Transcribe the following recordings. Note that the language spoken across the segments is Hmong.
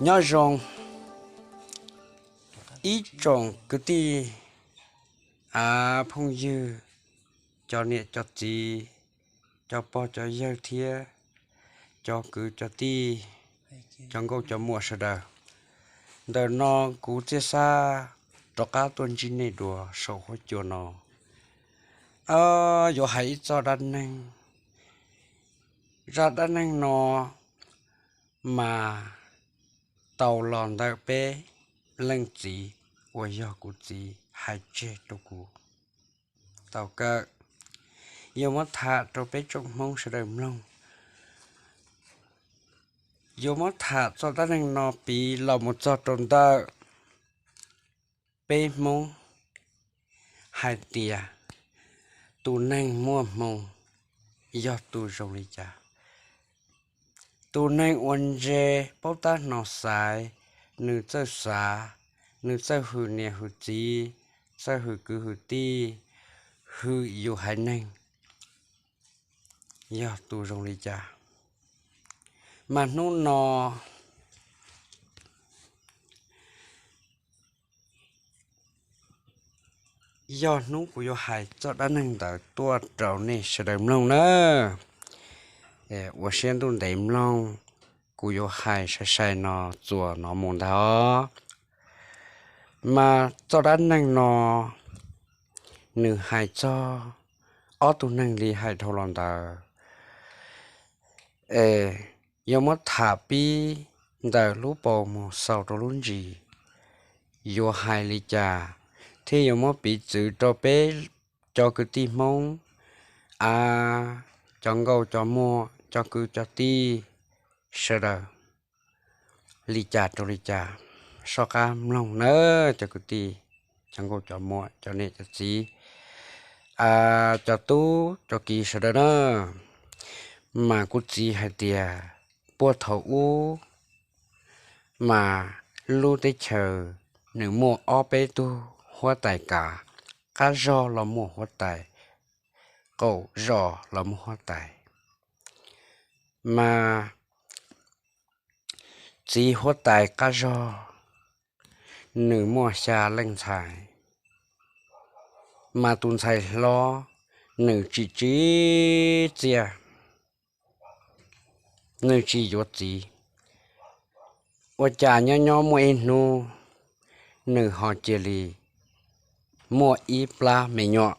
Nyob zoo ib tsoom kwv tij, av phooj ywg, cov niam cov txiv, cov pog cov yawg thiab cov kwv cov tij, cov nkauj cov muam sawv daws. Ntawm no kuv Txiaj Xab rov qab tuaj ntsib nej dua saum huab cua no. Yuav hais ib txoj dab neeg. Zaj dab neeg no mas tau los ntawm peb leej txiv uas yog kuv txiv hais tseg rau kuv tau kawm. Yuav muab tham rau peb tsoom Hmoob sawv daws mloog. Yuav muab tham txoj dab neeg no piv los mus txog rau ntawm peb Hmoob hais tias tus neeg muaj hmoo yog tus zoo li cas. Tus neeg uas ntse, paub tab hno xaiv, nws txawj xav, nws txawj hwm niam hwm txiv, txawj hwm kwv hwm tij, hwm yus haiv neeg, yog tus zoo li cas. Mas hnub no yog hnub kuv yuav hais txoj dab neeg ntawd tuaj rau nej sawv daws mloog nawb. Ua siab ntuj ntev mloog, kuv yuav hais sai sai no txuas no mus ntag. Mas txoj dab neeg no nws hais txog ob tug neeg li hais dhau los ntawd. Yuav muab tham pib ntawm lub paus mus xaus rau lub ntsis, yuav hais li cas thiaj yuav muab piv txwv rau peb cov kwv tij Hmoob, av, cov nkauj cov muam, cov kwv cov tij sawv daws li cas rau li cas, soj qab mloog nawb cov kwv tij, cov nkauj cov muam, cov niam cov txiv, cov tub cov kiv sawv daws na. Mas kuv txiv hais tias puag thaum ub mas lub teb chaws nws muaj ob peb tug huab tais kav, qab zog los muaj huab tais, qaum zos los muaj huab tais. Mas txiv huab tais qab zog nws muaj xya leej ntxhais, mas tus ntxhais hlob nws tsis tsim txiaj, nws tsis yuav txiv. Ua cas nyob nyob muaj ib hnub nws ho cia li muaj ib plab me nyuam.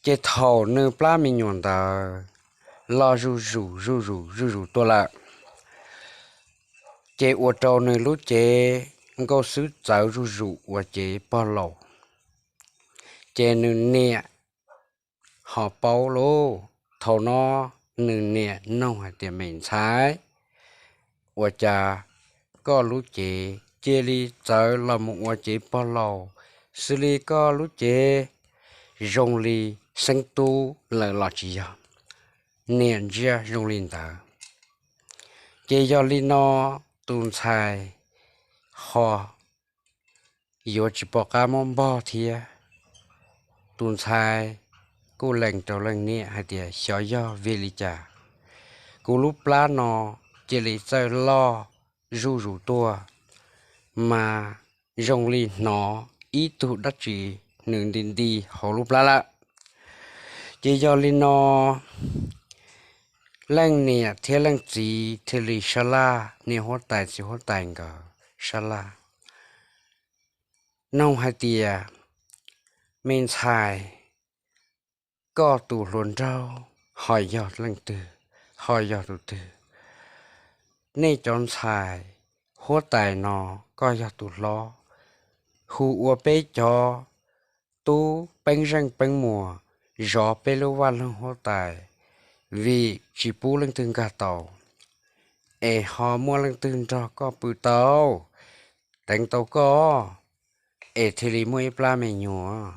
Ces thaum nws plab me nyuam ntawd loj zuj zus zuj zus zuj zus tuaj lawm, ces ua rau nws lub cev nkauj xwb txawv zuj zus ua cev pog laus. Ces nws niam ho paub lauj, thaum no nws niam noog hais tias, me ntxhais, ua cas koj lub cev cia li txawv los mus ua cev pog laus, xws li koj lub cev zoo li xeeb tub lawm los tsis yog? Niam ntsia zoo li ntawd. Ces yog li no tus ntxhais ho yuav tsis pom qab muab npog thiab. Tus ntxhais kuj lees rau leej niam hais tias, xyov yog vim li cas kuv lub plab no cia li txawj loj zuj zus tuaj, mas zoo li hnov ib tug dab tsi nws nti nti hauv lub plab lawm. Ces yog li no leej niam thiab leej txiv thiaj li sab laj, niam huab tais txiv huab tais nkawd sab laj, noog hais tias, me ntxhais, koj tus hluas nraug ho yog leej twg, ho yog tus twg? Nej cov ntxhais huab tais no koj yog tus hlob, hu ua peb cov tub peeb zeej peeb muas zov peb lub vaj loog huab tais, vim tsis pub leej twg nkag tau, es ho muaj leej twg nrog koj pw tau, deev tau koj, es thiaj li muaj ib plab me nyuam.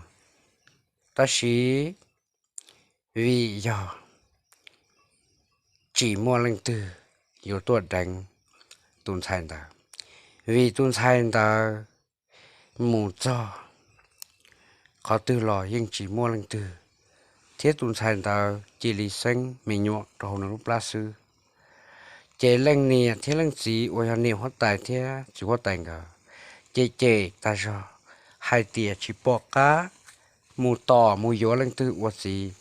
Tab sis vim yog tsis muaj leej twg yuav tuaj deev tus ntxhais ntawd, vim tus ntxhais ntawd mus txog qhov twg los yeej tsis muaj leej twg, thiab tus ntxhais ntawd cia li xeeb me nyuam rau hauv nws lub plab xwb. Ces leej niam thiab leej txiv uas yog niam huab tais thiab txiv huab tais nkawd cem cem tag zog hais tias tsis pom qab mus tom mus yuav leej twg ua txiv.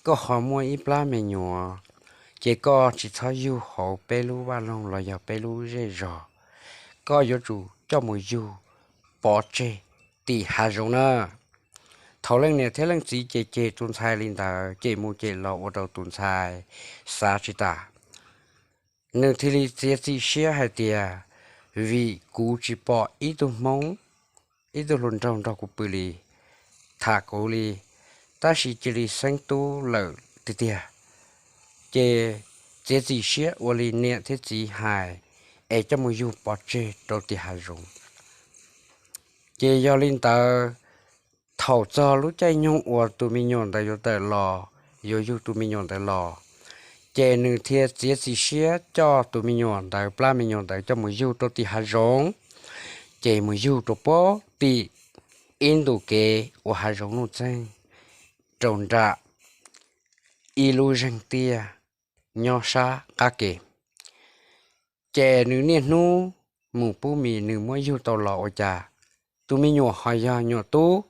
Koj ho muaj ib plab me nyuam, ces koj tsis txhob yug hauv peb lub vaj loog los yog peb lub zej zog, koj yuav tsum coj mus yug pov tseg tim hav zoov na. Thaum leej niam thiab leej txiv cem cem tus ntxhais li ntawd, cem mus cem los ua rau tus ntxhais xav tsis tas. Nws thiaj li txiav txim siab hais tias, vim kuv tsis pom ib tug Hmoob, ib tug hluas nraug nrog kuv pw li, tham kuv li, tab sis cia li xeeb tub lawm tiag tiag. Ces txiav txim siab ua li niam thiab txiv hais, es coj mus yug pov tseg rau tim hav zoov. Ces yog li ntawd, thaum txog lub caij nyoog uas tus me nyuam ntawd yuav tawm los, yuav yug tus me nyuam ntawd los, ces nws thiaj txiav txim siab coj tus me nyuam ntawd, plab me nyuam ntawd coj mus yug rau tim hav zoov. Ces mus yug rau puag tim ib ntu kev uas hav zoov nuj txeeg rau nram ib lub zeeg tiaj nyob sab qab ke. Ces nws niaj hnub mus pub mis, nws muab yug tau los ua cas tus me nyuam ho yog nyuam tub.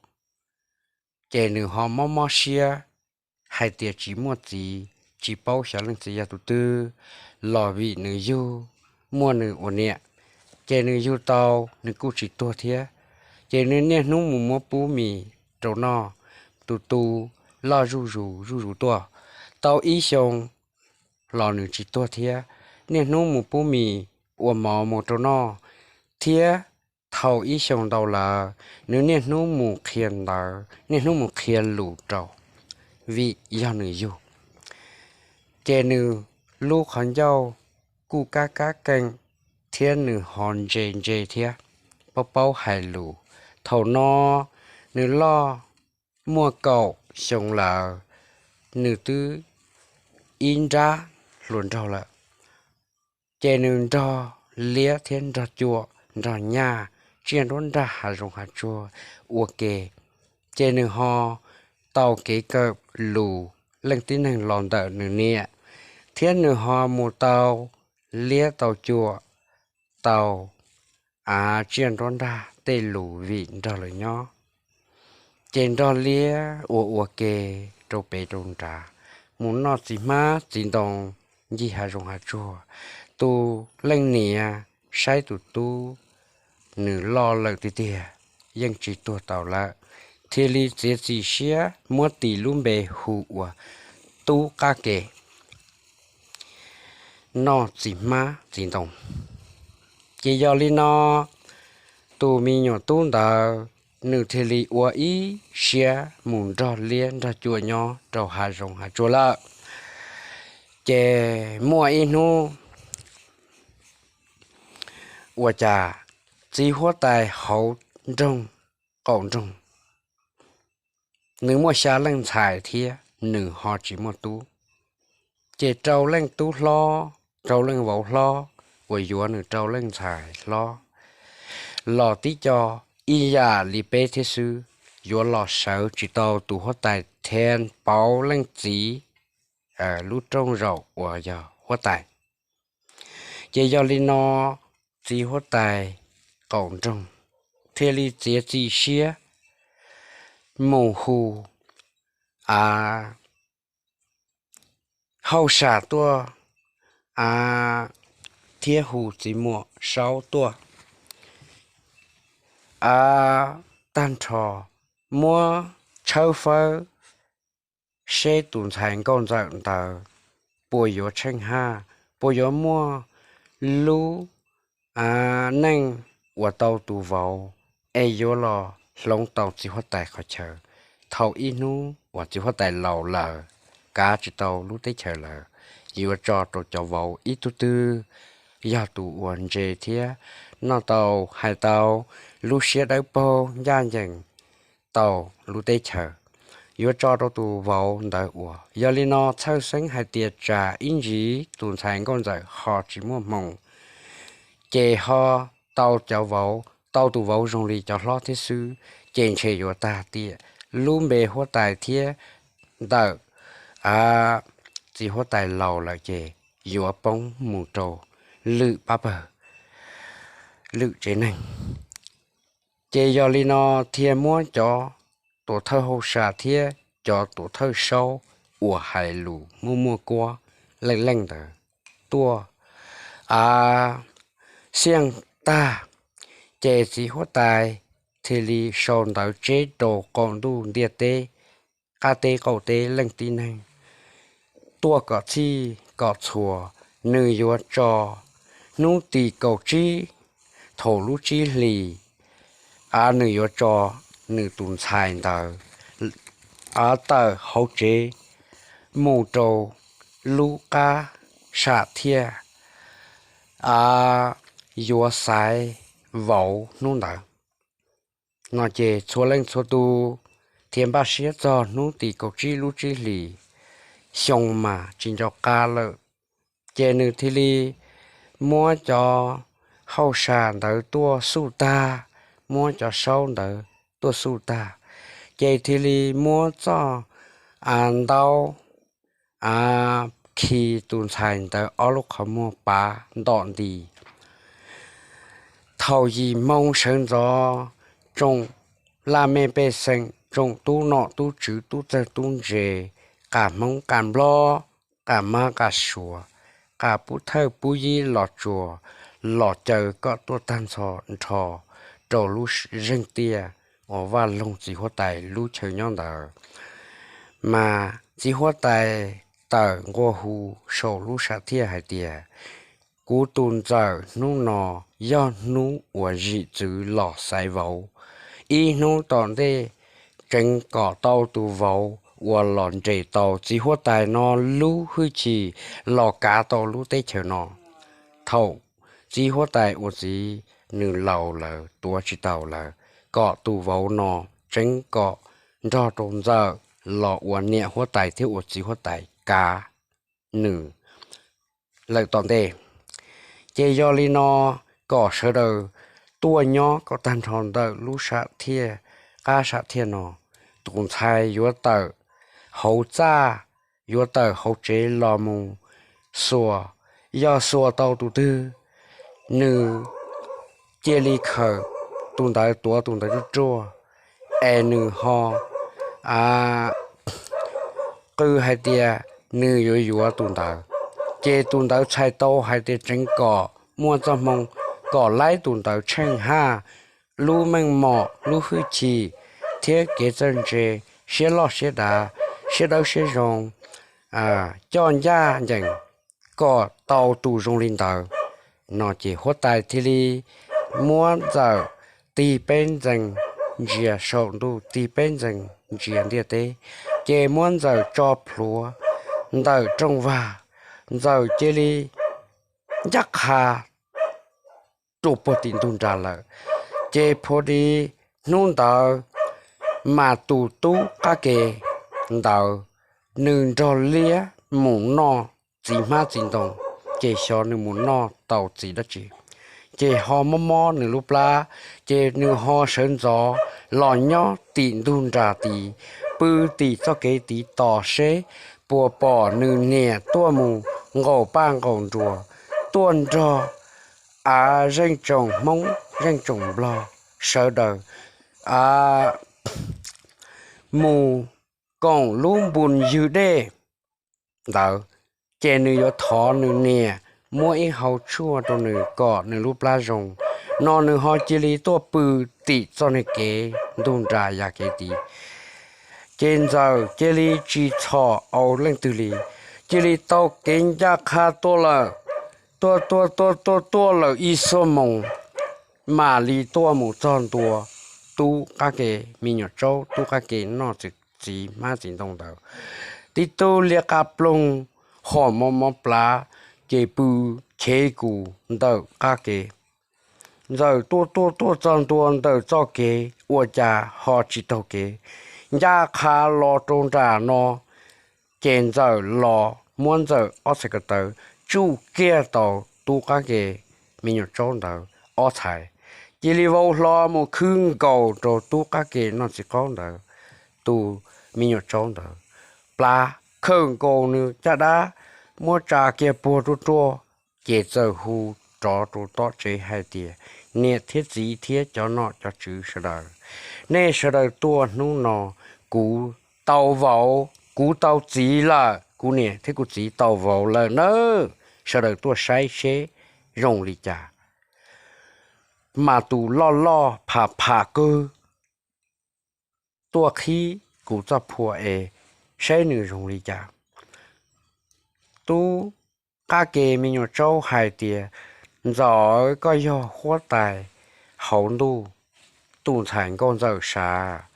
Ces nws ho mob mob siab hais tias tsis muaj txiv, tsis paub xyov leej txiv yog tus twg, los vim nws yug muaj nws ua niam. Ces nws yug tau, nws kuj tsis tuag thiab. Ces nws niaj hnub mus muab pub mis rau noj, tus tu loj zuj zus zuj zus tuaj, tau ib xyoo los nws tsis tuag thiab. Niaj hnub mus pub mis ua mov mus rau noj, thiab thaum ib xyoo ntau lawm, nws niaj hnub mus qhia ntawv, niaj hnub mus qhia lus rau, vim yog nws yug. Ces nws lub qhov ncauj kuj kab kab keej, thiab nws ho ntse ntse thiab, paub paub hais lus. Thaum no nws loj muaj kaum xyoo lawm, nws twb ib nrab hluas nraug lawm. Ces nws nrog liab thiab nrog cuam, nrog nyaj tsiaj nruab nrag hav zoov hav tsuag ua ke. Ces nws ho tau kev kawm lus leej tib neeg los ntawm nws niam, thiab nws ho mus tau liab tau cuam, tau av tsiaj nruab nrag tej lus vim nrog lawv nyob. Ces nrog liab ua ua ke rau pem rau nrad, mus noj txiv hmab txiv ntoo ncig hav zoov hav tsuag. Tus leej niam saib tus tub nws loj lawm tiag tiag, yeej tsis tuag tau lawm, thiaj li txiav txim siab muab tis lub npe hu ua Tub Qab Ke, noj txiv hmab txiv ntoo. Ces yog li no, tus me nyuam tub ntawd nws thiaj li ua ib siab mus nrog liab nrog cuam nyob rau hav zoov hav tsuag lawm. Ces muaj ib hnub ua cas txiv huab tais hauv nroog, qaum nroog, nws muaj xya leej ntxhais thiab nws ho tsis muaj tub. Ces rau leej tub hlob, rau leej vauv hlob uas yuav nws rau leej ntxhais hlob los tib co ib yam li peb thiab xwb, yuav los sawv tsis tau tus huab tais Then Pauv leej txiv lub rooj zaum uas yog huab tais. Ces yog li no, txiv huab tais qaum nroog thiaj li txiav txim siab mus hu a hauj sam tuaj, a thiab hu txiv muam saub tuaj, a tag nrho muab tshawb fawb seb tus ntxhais nkauj ntxawm ntawd puas yuav tsheej haj, puas yuav muaj lub neej uas tau tus vauv, es yuav los hloov tau txiv huab tais qhov chaw. Thaum ib hnub uas txiv huab tais laus lawm, kav tsis tau lub teb chaws lawm, yuav tso rau cov vauv ib tug twg yog tus uas ntse thiab noj tau hais tau, lub siab dawb paug ncaj ncees tau lub teb chaws, yuav tso rau tus vauv ntawd ua. Yog li no txhawj xeeb hais tias tsam ib ntsis tus ntxhais nkauj ntxawm ho tsis muaj hmoo, ces ho tau cov vauv, tau tus vauv zoo li cov hlob thiab xwb, ces ntshe yuav tag tiam. Lub npe huab tais thiab ntawm a txiv huab tais laus lawm ces yuav poob mus rau lwm pab pawg, lwm tsev neeg. Ces yog li no thiaj muab cov tuam thawj hauj sam thiab cov tuam thawj saub uas hais lus muaj muaj kuab leej leej ntawd tuaj a xiaj tag, ces txiv huab tais thiaj li sau ntawv tseb rau qaum ntuj ntiaj teb, qab teb qaum teb leej tib neeg tuaj kom txhij kom txhua. Nws yuav tso hnub tim kaum tsib thaum lub tsib hlis, a nws yuav tso nws tus ntxhais ntawd a tawm hauv tsev mus rau lub qab sam thiaj a yuav xaiv vauv hnub ntawd no. Ces txhua leej txhua tus thiaj npaj siab txog hnub tim kaum tsib lub tsib hlis, xyoo mas tsis nco qab lawm. Ces nws thiaj li muab cov hauj sam ntawd tuaj xuj tag, muab cov saub ntawd tuaj xuj tag, ces thiaj li muab txoj a ntaub a khi tus ntxhais ntawd ob lub qhov muag pav ntom nti. Thaum yim moo sawv ntxov, tsoom laj mej pej xeem, tsoom tub nom tub tswv, tub txawg tub ntse, qas Hmoob qas Nplog, qas Mab qas Suav, qas pub thawj pub yib los tsuas, los caw kom tuaj tag nrho rau lub zeej tiaj uas Vaj Loog txiv huab tais lub chaw nyob ntawd. Mas txiv huab tais tawm nqua hu saum lub sam thiaj hais tias, kuv tus ntxawm hnub no yog hnub uas zim txwv los xaiv vauv. Ib hnub tom ntej tseev kom tau tus vauv uas los nres tau txiv huab tais no lub hwj chim los kav tau lub teb chaws no. Thaum txiv huab tais ua txiv nws laus lawm tuav tsis taus lawm, kom tus vauv no tseev kom nrog rau ntxawm los ua niam huab tais thiab ua txiv huab tais kav nws lawm tom ntej. Ces yog li no kom sawv daws tuaj nyob kom tag nrho ntawm lub sam thiaj, qab sam thiaj no, tus ntxhais yuav tawm hauv txaj, yuav tawm hauv tsev los mus xuas. Yog xuas tau tus twg, nws cia li khawm tus ntawd, tuav tus ntawd ruaj ruaj, es nws ho qw hais tias nws yuav yuav tus ntawd. Ces tus ntawd txhais tau hais tias tseev kom muaj txoj hmoo kom laib tus ntawd tsheej haj, lub meej mom lub hwj chim thiab kev txawj ntse, siab loj siab dav, siab dawb siab zoo, coj ncaj ncees, kom tau tus zoo li ntawd no. Ces huab tais thiaj li muab ntxawm tig peb ntxees ntsia saum ntuj, tig peb ntxees ntsia ntiaj teb, ces muab ntxawm tso plhuav ntawm rooj vag, ntxawm cia li ncaj qha rau puag tim ntug nras lawm. Ces phuv di hnub ntawd mas tus tub qab ke ntawd nws nrog liab mus noj txiv hmab txiv ntoo, ces xyov nws mus noj tau txiv dab tsi, ces ho mob mob nws lub plab, ces nws ho sawv ntxov los nyob tim ntug nras tid, pw tim txoj kev tid tos seb puas pom nws niam tuaj mus nqaum paj nqaum nruas, tuaj nrog av zeej tsoom Hmoob zeej tsoom Nplog sawv daws mus koom lub npus ywg dej ntawd, ces nws yuav thov nws niam muab ib hau tshuaj rau nws kom nws lub plab zoo no. Nws ho cia li tuaj pw tim txoj niag kev ntug nras yam kev tid. Ces ntxawm cia li tsis txhom au leej twg li, cia li taug kev ncaj qha tuaj lawm. Tuaj tuaj tuaj tuaj tuaj lawm ib xuab moos, mam li tuaj mus txog ntua tub qab ke me nyuam tsaub, tub qab ke noj txiv hmab txiv ntoo ntawd, tib tug liab qab ploog, hom mob mob plab, ces pw chev kus ntawm qab ke. Ntxawm tuaj tuaj tuaj txog ntua ntawm txoj kev ua cas ho tsis taug kev, ncaj qha los rau nram no, ces ntxawm los muab ntxawm ob txhais ko taw tsuj kiag tau tub qab ke me nyuam tsaub ntawd ob txhais, cia li vau hlo mus khwb nkaus rau tub qab ke noj txiv qaub ntawd, tus me nyuam tsaub ntawd plab, khawm nkaus nws caj dab, muab tsa kiag puag ruaj ruaj, ces txawm hu rov rau tom tsev hais tias, niam thiab txiv thiab cov nom cov tswv sawv daws, nej sawv daws tuaj hnub no, kuv tau vauv, kuv tau txiv lawm, kuv niam thiab kuv txiv tau vauv lawm nawb, sawv daws tuaj saib seb zoo li cas. Mas tus loj loj pham pham kawg tuaj qhib kuv txoj phua es saib nws zoo li cas. Tub qab ke me nyuam tsaub hais tias, ntxawm, koj yog huab tais hauv ntuj, tus ntxhais nkauj ntxawm sav,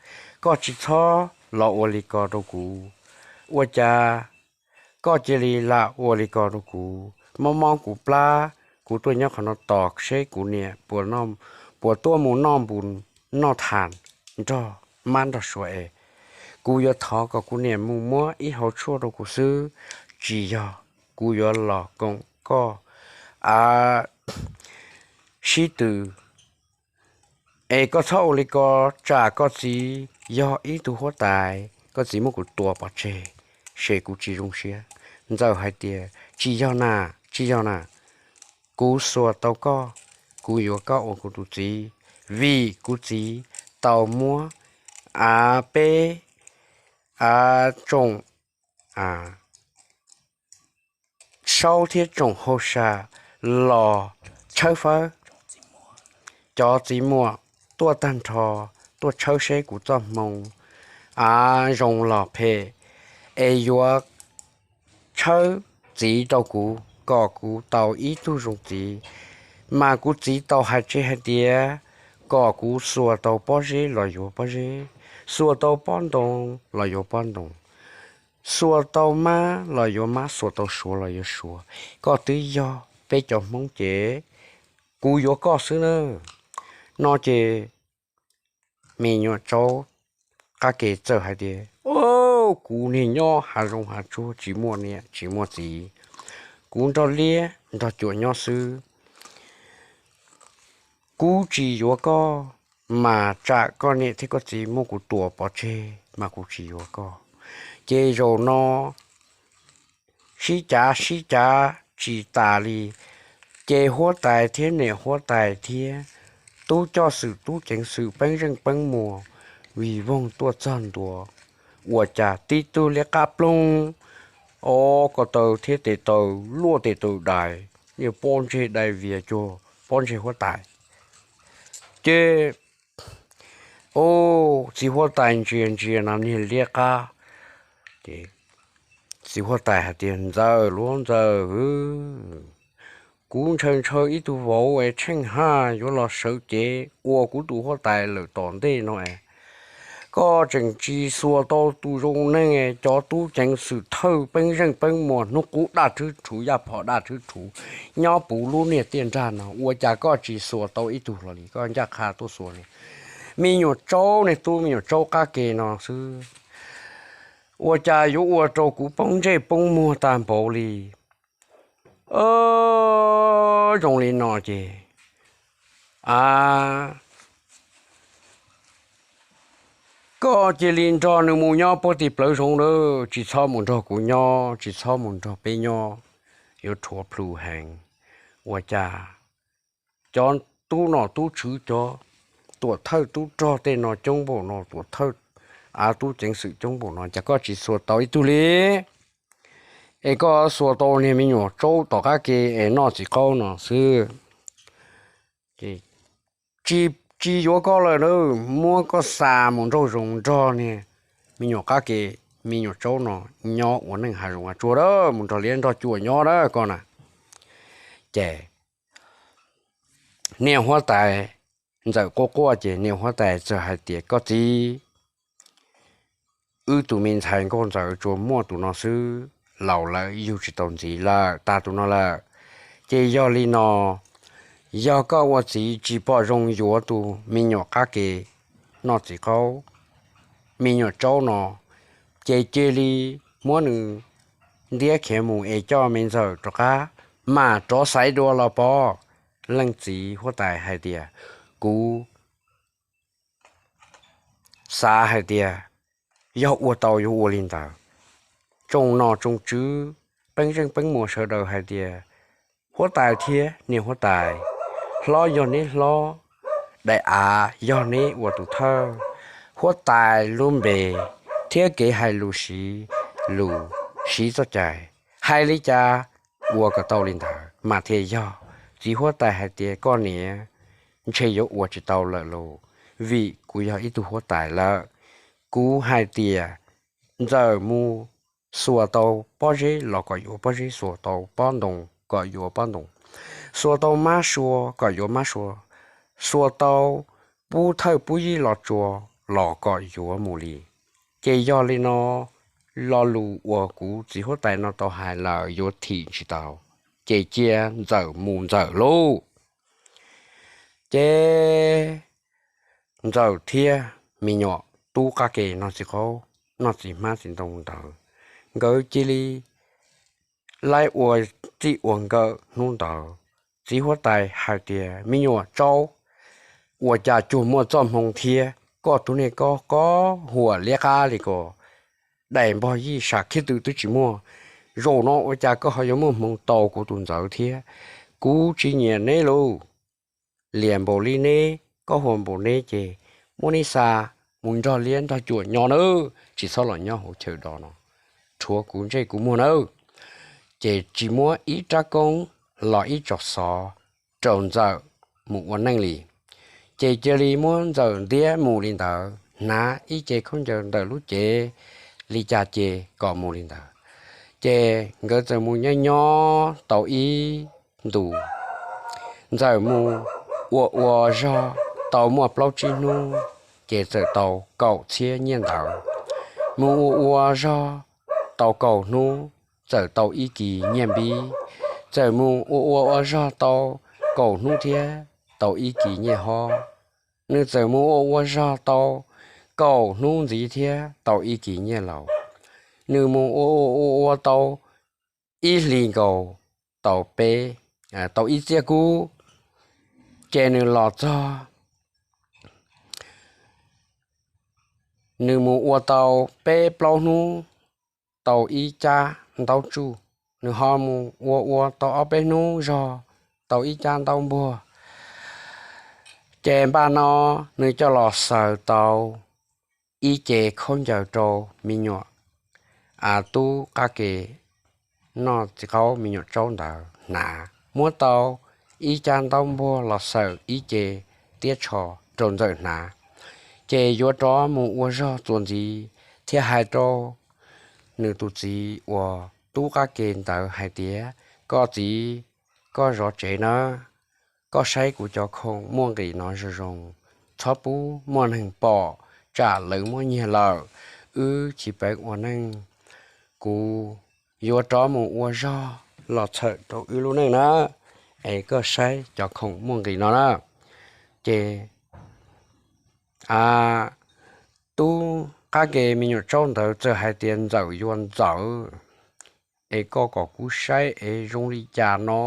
koj tsis txhob los ua li ko rau kuv. Ua cas koj cia li lam ua li ko rau kuv? Mob mob kuv plab, kuv tuaj nyob qhov no tos seb kuv niam puas tuaj mus noj npus noj thas nrog mab nrog suav es kuv yuav thov kom kuv niam mus muab ib hauv tshuaj rau kuv xwb, tsis yog kuv yuav los koom koj a sib tw. Es koj txhob ua li ko, tsam koj txiv yog ib tug huab tais, koj txiv muab kuv tua pov tseg, ces kuv tsis zoo siab. Ntxawm hais tias, tsis yog na, tsis yog na, kuv xuas tau koj, kuv yuav koj ua kuv tus txiv, vim kuv txiv tau muab a peb a tsoom a saub thiab tsoom hauj sam los tshawb fawb. Cov txiv muam tuaj tag nrho, tuaj tshawb seb kuv txoj hmoo a zoo los phem, es yuav tshawb txiv rau kuv kom kuv tau ib tug zoo txiv. Mas kuv txiv tau hais tseg hais tias kom kuv xuas tau pob zeb los yuav pob zeb, xuas tau pob ntoo los yuav pob ntoo, xuas tau mab los yuav mab, xuas tau suav los yuav suav. Koj twb yog peb cov Hmoob ces kuv yuav koj xwb na. No ces me nyuam tsaub qab ke txawm hais tias, o, kuv niag nyob hav zoov hav tsuag tsis muaj niam tsis muaj txiv, kuv nrog liab nrog cuam nyob xwb. Kuv tsis yuav koj, mas tsam koj niam thiab koj txiv muab kuv tua pov tseg mas kuv tsis yuav koj. Ces zaum no sib cav sib cav tsis tas li, ces huab tais thiab niam huab tais thiab tub coj xwm tub ceev xwm peeb zeej peeb muas vij voog tuaj txog ntua, ua cas tib tug liab qab ploog, o, ko taw thiab tes taw luaj tes taw dais, niag pob ntseg dai vias cuag pob ntseg huab tais. Ces txiv huab tais ntsia ntsia no niag liab qab, ces txiv huab tais hais tias, ntxawm luab ntxawm, kuv ntshaw ntshaw ib tug vauv es tsheej haj yuav los sawv cev ua kuv tus huab tais lawm tom ntej no es koj tseem tsis xuas tau tus zoo neeg, cov tub ceev xwm thawj peeb zeej peeb muas hnub qub daj rhwb rhuv yaj phom daj rhwb rhuv nyob puv lub niag tiaj nrag no, ua cas koj tsis xuas tau ib tug los li, koj ncaj qha tuaj xuas li. Me nyuam tsaub, niag tub me nyuam tsaub qab ke no xwb, ua cas yuav ua rau kuv poob ntsej poob muag tag npaum li. Zoo li no ces, a, koj cia li nrog nws mus nyob puag tim plawv zoov lawm, tsis txhob mus nrog kuv nyob, tsis txhob mus nrog peb nyob, yuav rhuav plhu heev. Ua cas cov tub nom tub tswv, cov tuam thawj tub rog tej no coob npaum no, tuam thawj, a, tub ceev xwm coob npaum no, cas koj tsis xuas tau ib tug li? Es koj xuas tau niag me nyuam tsaub tom qab ke es noj txiv qaub no xwb. Tsis, tsis yuav koj lawm na, muab koj xa mus nraum zoov nrog niag me nyuam qab ke, me nyuam tsaub no nyob ua neej hav zoov hav tsuag a, mus nrog liab nrog cuam nyob a koj na. Ces niag huab tais ntxawm quaj quaj ces niag huab tais txawm hais tias, koj txiv, wb tus me ntxhais nkauj ntxawm tsuas muaj tus no xwb, laus lawm yug tsis tau ntxiv lawm, tag tus no lawm. Ces yog li no, yog koj ua txiv tsis pom zoo yuav tus me nyuam qab ke noj txiv qaub, me nyuam tsaub no, ces cia li muab nws ntiab khiav mus es coj me ntxawm rov qab, mam rov xaiv dua los pov. Leej txiv huab tais hais tias, kuv xav hais tias yog ua tau yuav ua li ntawd. Tsoom nom tsoom tswv, peeb zeej peeb muas sawv daws hais tias huab tais thiab niam huab tais, hlob yog neb hlob, daim av yog neb ua tus thawj, huab tais lub npe thiab kev hais lus siv lus, siv txoj cai, hais li cas ua kom tau li ntawd mas thiaj yog. Txiv huab tais hais tias koj niam, ntshe yuav ua tsis tau lawm los, vim kuv yog ib tug huab tais lawm. Kuv hais tias ntxawm mus xuas tau pob zeb los kom yuav pob zeb, xuas tau pob ntoo kom yuav pob ntoo, xuas tau mab sua kom yuav mab sua, xuas tau pub thawj pub yij los tsuas los kom yuav mus li. Ces yog li no, lo lus uas kuv txiv huab tais no tau hais lawm yuav thim tsis tau, ces cia ntxawm mus ntxawm lauj. Ces ntxawm thiab me nyuam tub qab ke noj txiv qaub, noj txiv hmab txiv ntoo ntawd, nkawd cia li laib ua txij ua nkawm hnub ntawd. Txiv huab tais hais tias me nyuam tsaub, ua cas cuag muaj txoj hmoo thiab, koj tus niag koj qoj huam liab qab li ko, daim npog yij sam khib tw twb tsis muaj, zaum no ua cas koj ho yuav muaj hmoo tau kuv tus ntxawm thiab? Kuv tsis nyiam neb lauj. Liam npaum li neb, koj huam npaum neb ces muab neb xa mus nrog liab nrog cuam nyob nawb, tsis txhob los nyob hauv chaw do no, rhuav kuv ntsej kuv muag nawb. Ces tsis muab ib rab koob los ib tsob xov rau ntxawm mus ua neej li. Ces cia li muab ntxawm ntiab mus li ntawd, hnav ib ce khaub ncaws ntawm lub cev li cas ces kom mus li ntawd. Ces nkawd txawm mus nyob nyob tau ib ntus, ntxawm mus ua ua zog tau muaj plaub tsib hnub, ces txawm tau kaum txhiab nyiaj ntawd. Mus ua ua zog tau kaum hnub, txawm tau ib kis nyiaj npib. Txawm mus ua ua ua zog tau kaum hnub thiab tau ib kis nyiaj hob. Nws txawm mus ua ua zog tau kaum hnub ntxiv thiab tau ib kis nyiaj laus. Nws mus ua ua ua ua tau ib hlis nkaus, tau peb, tau ib txiaj kub, ces nws los txog, nws mus ua tau peb plaub hnub tau ib cab ntaub tsuj. Nws ho mus ua ua tau ob peb hnub zog tau ib cab ntaub npuag. Ces npaj no nws coj los xaws tau ib ce khaub ncaws rau me nyuam tub qab ke noj txiv qaub me nyuam tsaub ntawd hnav, muab tau ib cab ntaub npuag los xaws ib ce tiab tsho rau ntxawm hnav. Ces yuav rov mus ua zog txuas ntxiv thiaj hais rau nws tus txiv uas tub qab ke ntawd hais tias, koj txiv, koj zov tsev nawb, koj saib kuv cov khoom muaj nqis no zoo zoo, txhob pub muaj neeg pom tsam lawv muab nyiag lawm, wb chiv peev ua neej. Kuv yuav rov mus ua zog los txhawm rau wb lub neej na, es koj saib cov khoom muaj nqis no na. Ces tub qab ke me nyuam tsaub ntawd txawm hais tias, ntxawm yuav ntxawm, es koj kom kuv saib es zoo li cas no.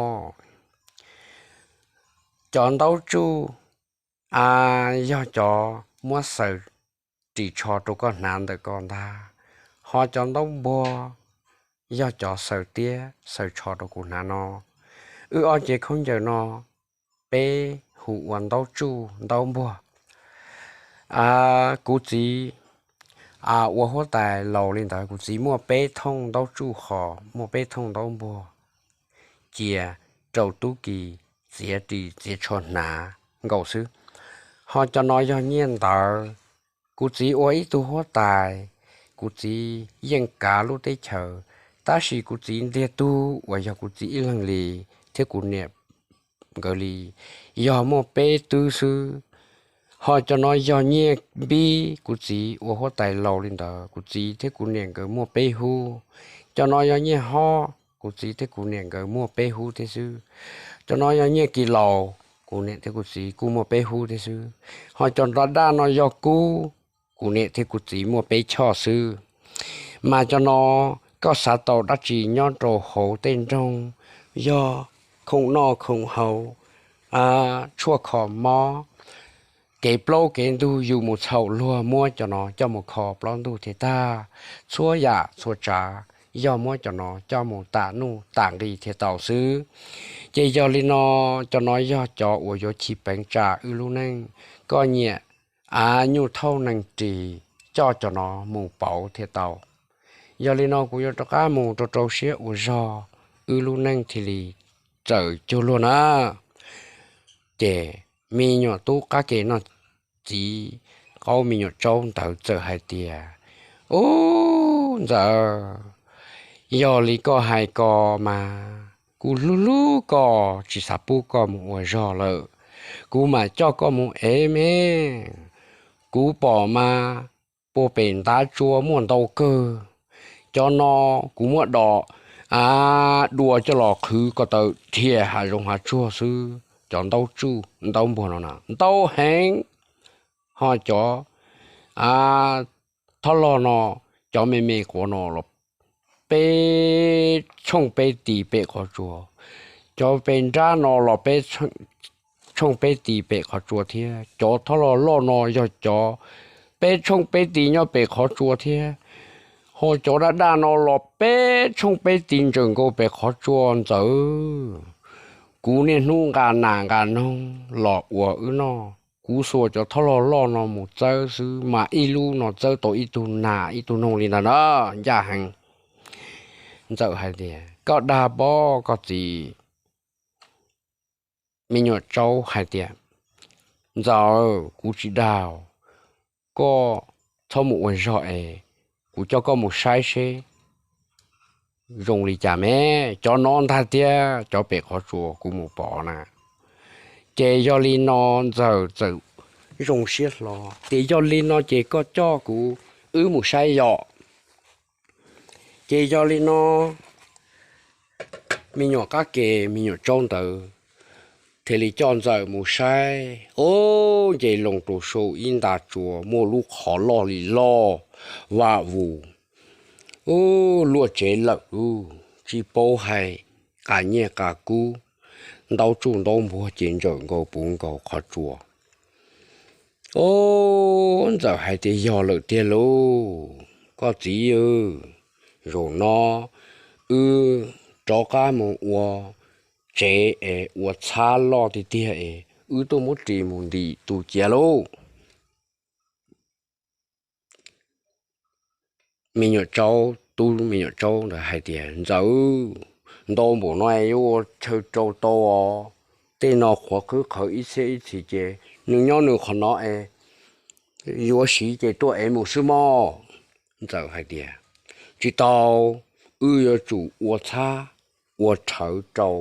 Cov ntaub tsuj a yog cov muab xaws ris tsho rau koj hnav ntawm ko ntag, ho cov ntaub npuag yog cov xaws tiab xaws tsho rau kuv hnav no. Wb ob ce khaub ncaws no peb hu ua ntaub tsuj ntaub npuag. Kuv txiv ua huab tais laus li ntawd, kuv txiv muaj peb thooj ntaub tsuj ho muaj peb thooj ntaub npuag cia rau tub ki txiav ris txiav tsho hnav nkaus xwb. Ho cov no yog nyiaj ntawd. Kuv txiv ua ib tug huab tais, kuv txiv yeej kav lub teb chaws, tab sis kuv txiv ntiag tug uas yog kuv txiv ib leeg li thiab kuv niam nkawd li yog muaj peb twb xwb. Ho cov no yog nyiaj npib, kuv txiv ua huab tais laus li ntawd, kuv txiv thiab kuv niam nkawd muaj peb hub. Cov no yog nyiaj hob, kuv txiv thiab kuv niam nkawd muaj peb hub thiab xwb. Cov no yog nyiaj kis laus, kuv niam thiab kuv txiv kuj muaj peb hub thiab xwb. Ho cov nrov daj no yog kub, kuv niam thiab kuv txiv muaj peb choj xwb. Mas cov no koj xav tau dab tsi nyob rau hauv tej nroog, yog khoom noj khoom haus, tshuaj kho mob, kev plaub kev ntug yus mus txhaum luag muab cov no coj mus kho plaub ntug thiaj tag. Txhua yam txhua tsav yog muab cov no coj mus tam nuj tam nqi thiaj tau xwb. Ces yog li no, cov no yog cov uas yuav chiv peev tsam wb lub neej. Koj nyiam av nyuj thauj neeg ris, coj cov no mus pauv thiaj tau. Yog li no kuv yuav rov qab mus rau rau siab ua zog, wb lub neej thiaj li txawm cuag luag na. Ces me nyuam tub qab ke noj txiv qaub me nyuam tsaub ntawd txawm hais tias, Ub, Ntxawm, yog li koj hais ko mas kuv hlub hlub koj tsis xav pub koj mus ua zog lawm. Kuv mam coj koj mus ev me. Kuv pom mas puag pem ntav tsua muaj ntau kawg. Cov no kuv muab dom, a, dua coj los qhwv ko taw dhia hav zoov hav tsuag xwb. Cov ntaub tsuj ntaub npuag no na ntau heev. Ho cov, a, thob loj no, cov me me quav no los peb tshooj peb tis pem qhov tsua. Cov pes nrab no los peb tshooj peb tis pem qhov tsua thiab. Cov thob loj loj no yog cov peb tshooj peb tis nyob pem qhov tsua thiab. Ho cov daj daj no los peb tshooj peb tis ntsaws nkaus pem qhov tsua Ntxawm. Kuv niaj hnub nqa nas nqa noog los ua wb noj. Kuv xuas cov thob loj loj no mus txawb xwb mas ib lub no txawb tau ib tug nas ib tug noog li ntawd na, ncaj heev. Ntxawm hais tias, Koj dag pob koj txiv? Me nyuam tsaub hais tias, Ntxawm, kuv tsis dag, koj txhob mus ua zog es kuv coj koj mus saib seb zoo li cas me. Cov no ntag thiab cov pem qhov tsua kuv mus pom na. Ces yog li no Ntxawm txawm zoo siab hlo tias, Yog li no ces koj coj kuv wb mus saib yom. Ces yog li no me nyuam qab ke me nyuam tsaub ntawd thiaj li coj Ntxawm mus saib. Ub, nce loo rau saum ib nta tsua muaj lub qhov loj li loj, vaj vus. Ub, luaj tsev lawm lub, tsis paub hais qas nyiaj qas kub, ntaub tsuj ntaub npuag ces ntsaws nkaus puv nkaus qhov tsua. Ub, Ntxawm hais tias, Yog lawm tiag lauj koj txiv, zaum no wb rov qab mus ua tsev es ua txhab loj tiag tiag es wb tuaj muab ris mus ntim tus cia lauj. Me nyuam tsaub, tub me nyuam tsaub ntawd hais tias, Ntxawm, ntau npaum no yuav ua chaw rau tau os. Tej no qhuav qhwv qhawv ib txhiab ib txhis ces nws nyob nws qhov no es yuav siv ces tuaj ev mus xwb mog. Ntxawm hais tias, Tsis tau, wb yuav tsum ua txhab ua rhawv rau,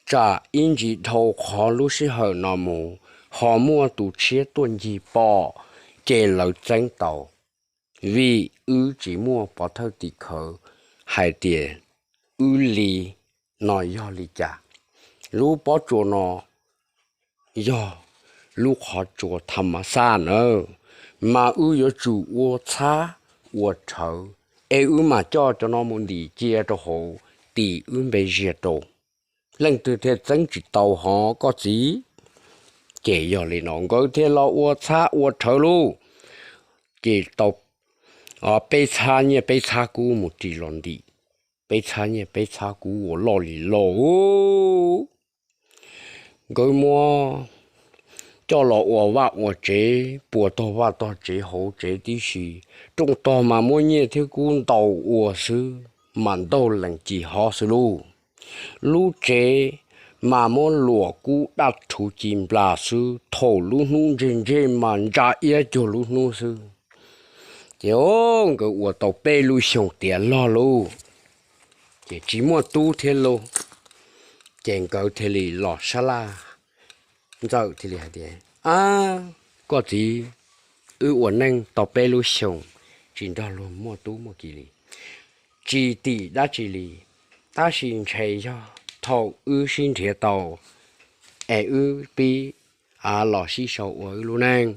tsam ib ntsis dhau qhov lub sij hawm no mus ho muaj tus tshiab tuaj ncig pom ces lawv txeeb tau. Vim wb tsis muaj pov thawj tim khawv hais tias wb li no yog li cas. Lub pob tsuas no yog lub qhov tsua tham mas xaj nawb, mas wb yuav tsum ua txhab ua rhawv es wb mam coj cov no mus ntim cia rau hauv, tim wb npe ziag rau, leej twg thiaj txeeb tsis tau hov koj txiv. Ces yog li no nkawd thiaj los ua txhab ua rhawv lauj. Ces tau peb txhab nyiaj peb txhab kub mus ris los ntim, peb txhab nyiaj peb txhab kub ua loj li loj. Nkawd muab coj los ua vaj ua tsev, puas tog vaj tog tsev hauv tsev tib si. Rooj tog mas muab nyiaj thiab kub ntaus ua xwb, mas ntaug lees ci hov xwb lauj. Lub tsev mas muab luam kub daj rhuv ci nplas xwb, thaum lub hnub ntseg ntseg mas ntsa iab cuag lub hnub xwb. Ces nkawd ua tau peb lub xyoos tiav log lauj, ces tsis muaj tub thiab lauj. Ces nkawd thiaj li los sab laj, Ntxawm thiaj li hais tias, Ab, koj txiv, wb ua neej tau peb lub xyoos tsis nrog luag muaj tub muaj ki li, tsis tim dab tsi li, tab sis ntshe yog thaum wb sib nrhiav tau es wb pib los sib sau ua wb lub neej.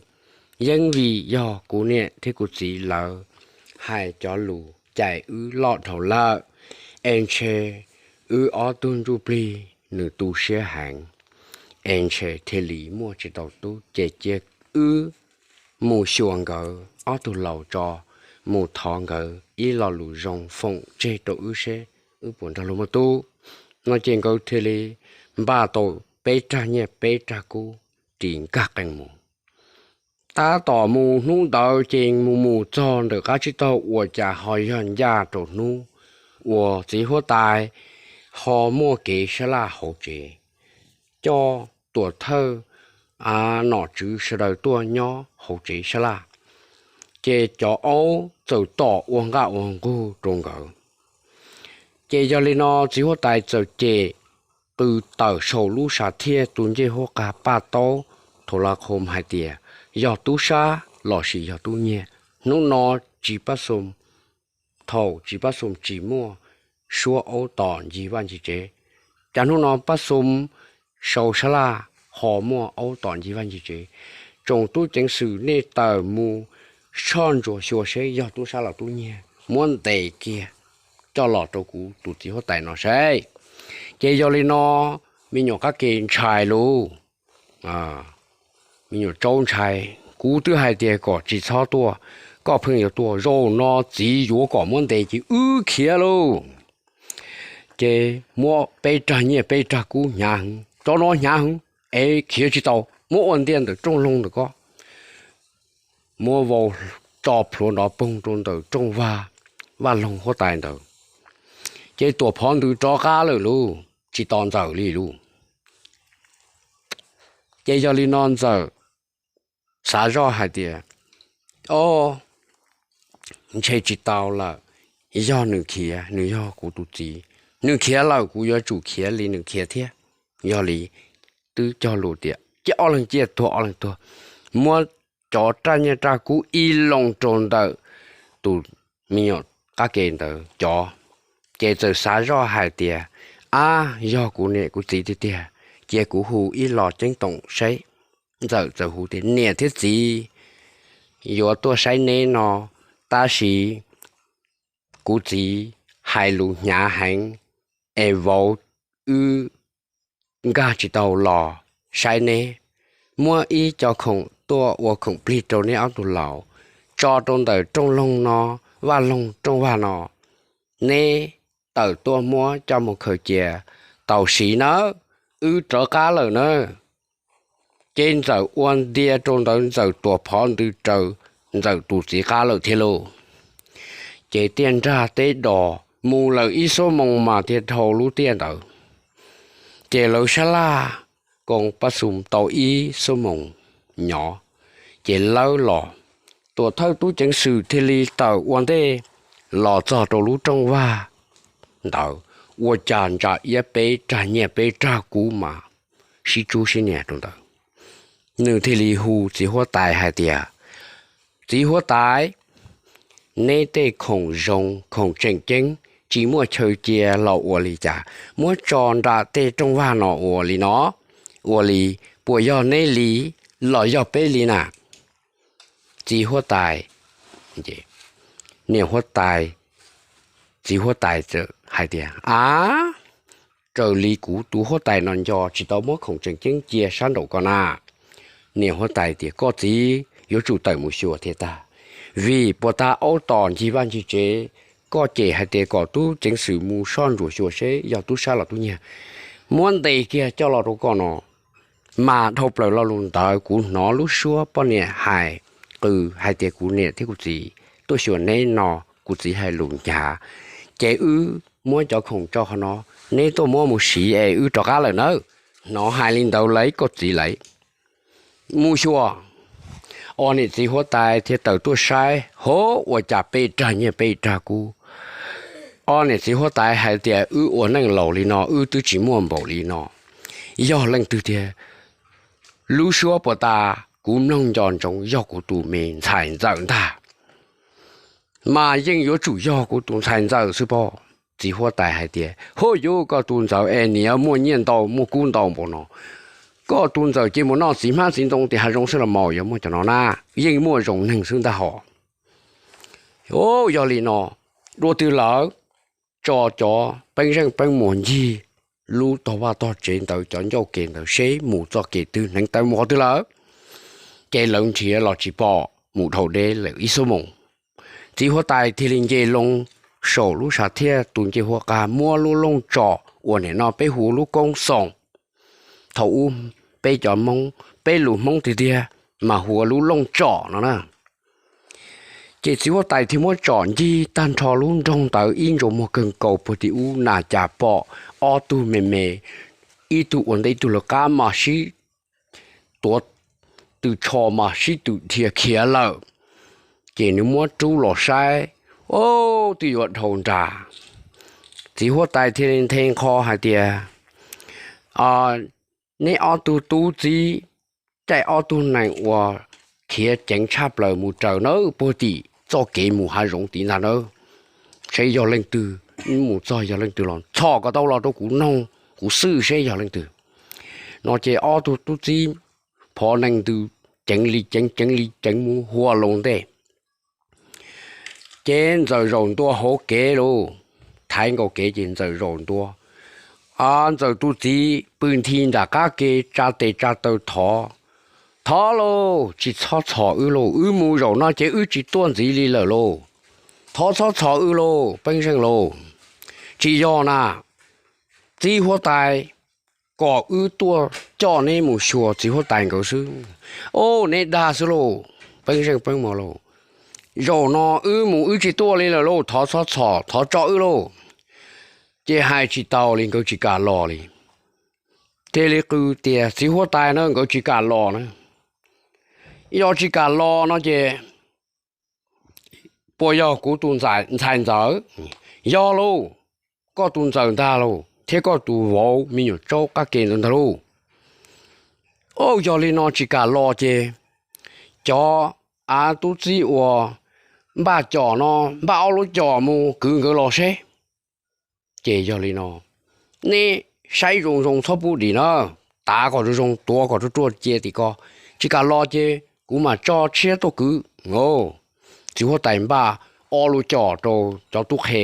Yeej vim yog kuv niam thiab kuv txiv lawv hais cov lus cais wb loj dhau lawm, es ntshe wb ob tug ntsuj plig nws tu siab heev, es ntshe thiaj li muaj tsis tau tub, ces cia wb mus xyuas nkawd ob tug laus tso, mus thov nkawd ib lo lus zoo foom tseg rau wb seb wb puas nrog luag muaj tub. No ces nkawd thiaj li npaj tau peb rag nyiaj peb rag kub ris nkag qees mus. Tab tom mus hnub ntawd ces mus mus txog ntawm qab tsib taug ua cas ho yog ncaj rau hnub uas txiv huab tais ho muaj kev sab laj hauv tsev, coj tuam thawj, a, nom tswv sawv daws tuaj nyob hauv tsev sab laj, ces cov aub txawm tom ua nqaj ua nqug rau nkawd. Ces yog li no txiv huab tais txawm cem qw tawm saum lub sam thiaj tus ncej huab qas paj taub thaum la qhom hais tias, yog tub sab lossis yog tub nyiag, hnub no tsis pab xoo, thaum tsis pab xoo tsis muaj suab aub tom ncig vaj ncig tsev, cas hnub no pab xoo sau sab laj ho muaj aub tom ncig vaj ncig tsev. Tsoom tub ceev xwm nej tawm mus soj ntsuam xyuas seb yog tub sab los tub nyiag, muab ntes kiag coj los rau kuv tus txiv huab tais no saib. Ces yog li no me nyuam qab ke ntshai lauj, me nyuam tsaub ntshai, kuv twb hais tias kom tsis txhob tuaj, koj pheej yuav tuaj, zaum no txiv yuav kom muab ntes ces wb khiav lauj. Ces muab peb rag nyiaj peb rag kub hnyav heev, tso no hnyav heev es khiav tsis tau, muab ua ntiag ntawm rooj loog ntawm ko, muab vau tso plhuav nrov poog rau ntawm rooj vag, vaj loog huab tais ntawd. Ces tuam phov ntws rov qab lawm lauj, tsis tos ntxawm li lauj. Ces yog li no ntxawm xav zoj hais tias, o, ntshe tsis tau lawm, yog nws khiav, nws yog kuv tus txiv, nws khiav lawm kuv yuav tsum khiav li nws khiav thiab. Yog li twb cog lus tias cia ob leeg ciaj tuag ob leeg tuag, muab cov raj nyiaj raj kub ib loo rau ntawm tus me nyuam qab ke ntawd cov. Ces txawm xav zoj hais tias, ab, yog kuv niam kuv txiv tiag tiag, cia kuv hu ib los ceeb toom saib. Ntxawm txawm hu tias, niam thiab txiv, yuav tuaj saib neb no, tab sis kuv txiv hais lus hnyav heev es vauv wb nkag tsis tau los saib neb. Muab ib co khoom tuaj ua khoom plig rau neb ob tug laus, tso rau ntawm rooj loog no, vaj loog rooj vag no, neb tawm tuaj muab coj mus khaws cia tau siv nawb, wb rov qab lawm nawb. Ces ntxawm ua ntiag rau ntawd, ntxawm tuam phov ntws raws ntxawm tus txiv qab lawm thiab lauj. Ces tiaj nrag teb dos mus lawm ib xuab moos mas thiaj dhau lub tiaj ntawd. Ces lawv sab laj koom pab xum tau ib xuab moos nyob, ces lawv los, tuam thawj tub ceev xwm thiaj li tawm ua ntej los txog rau lub rooj vag ntawd, ua cas ntsa iab peb rag nyiaj peb rag kub mas sib tsub sib nias rau ntawd. Nws thiaj li hu txiv huab tais hais tias, txiv huab tais, neb tej khoom zoo khoom tseem ceeb tsis muaj chaw cia los ua li cas muab tso nram tej rooj vag no ua li no, ua li puas yog neb li los yog peb li na? Txiv huab tais, niam huab tais, txiv huab tais txawm hais tias, a, raws li kuv tus huab tais no nco tsis tau muab khoom tseem ceeb cia sab nraum ko na. Niam huab tais tias, koj txiv yuav tsum tawm mus xyuas thiaj tag, vim puas tas aub tom ncig vaj ncig tsev, koj cem hais tias kom tub ceev xwm mus soj ntsuam xyuas seb yog tub sab los tub nyiag, muab ntes kiag coj los rau koj no. Mas dhau plaws lo lus ntawd kuv hnov lub suab poj niam hais qw hais tias kuv niam thiab kuv txiv tuaj xyuas neb no, kuv txiv hais lus hnyav, ces wb muab cov khoom tso qhov no, neb tuaj muab mus siv es wb rov qab lawm nawb. Hnov hais li ntawd lawm koj txiv lawm, mus xyuas. Ob niam txiv huab tais thiaj tawm tuaj saib, hov, ua cas peb rag nyiaj peb rag kub. Ob niam txiv huab tais hais tias wb ua neej laus li no wb twb tsis muaj npaum li no, yog leej twg tiag? Lub suab puas tas kuv mloog nco ntsoov yog kuv tus me ntxhais ntxawm ntag, mas yeej yuav tsum yog kuv tus ntxhais ntxawm xwb pob. Txiv huab tais hais tias, huj yuv, koj tus ntxawm es niam muaj nyiaj ntau muaj kub ntau npaum no, koj tus ntxawm ces mus noj txiv hmab txiv ntoo tim hav zoov xwb los mas yuav muaj cov no na, yeej muaj zoo neeg xwb ntag hos. Yog li no, dua twg lawm, tso cov peeb zeej peeb muas ncig lub tog vaj tog tsev ntawd cov ncauj kev ntawd seb mus txoj kev twg hneev taw mus qhov twg lawm. Ces lawv nrhiav los tsis pom, mus dhau deb lawm ib xuab moos. Txiv huab tais thiaj li nce loo saum lub sam thiaj tus nce hua qa muab lub looj tsom uas nim no peb hu lub koob xoom. Thaum ub peb cov Hmoob peb lus Hmoob tiag tiag mas hu ua lub looj tsom no na. Ces txiv huab tais thiaj muab tsom ncig tag nrho lub nroog ntawd ib ntsug muag kawg nkaus puag tim ub na cas pom ob tug me me, ib tug ua ntej ib tug lawv qab mas sib tuav tw tsho mas sib tw dhia khiav lawm. Ces nws muab rub los saib, o, twb yuav dhau nra. Txiv huab tais thiaj li nthe nqho hais tias, neb ob tug tub txib caij ob tug nees uas khiav ceev tshaj plaws mus raws nawb puag tim txoj kev mus hav zoov tim ntag nawb. Saib yog leej twg, mus txog yog leej twg los txhom kom tau los rau kuv noog, kuv xwb seb yog leej twg. No ces ob tug tub txib phov nees ntws ceev li ceev ceev li ceev mus hua loo ntej. Ces Ntxawm zaum ntua hauv kev lauj, thaiv nkaus kev ces Ntxawm zaum ntua. Ntxawm tus txiv pw nthi nram qab ke tsa tes tsa taw thov, thov lauj, tsis txhob txhom wb lauj, wb mus zaum no ces wb tsis tuaj ntxiv li lawm lauj. Thov txhob txhom wb lauj, pej xeem lauj. Tsis yog na, txiv huab tais kom wb tuaj coj neb mus xyuas txiv huab tais nkawd xwb. O, neb dag xwb lauj, pej xeem pej mos lauj. Zaum no wb mus wb tsis tuaj li lawm lauj, thov txhob txhom, thov tso wb lauj. Ces hais tsis tau li, nkawd tsis kam los li. Thiaj li qw tias txiv huab tais na, nkawd tsis kam los na. Yog tsis kam los no ces puas yog kuv tus ntxhais Ntxawm? Yog lauj, koj tus ntxawm ntag lauj, thiab koj tus vauv me nyuam tsaub qab ke ntawd ntag lauj. O, yog li no tsis kam los ces cov av tub txib uas npaj cos no, npaj ob lub cos mus kwv nkawd los seb. Ces yog li no, neb saib zoo zoo txhob pub dim na, tav kom zoo zoo, tuav kom ruaj ruaj cia tim ko. Tsis kam los ces kuv mam tso tshiab tuaj kwv. Txiv huab tais npaj ob lub cos rau cov tub qhe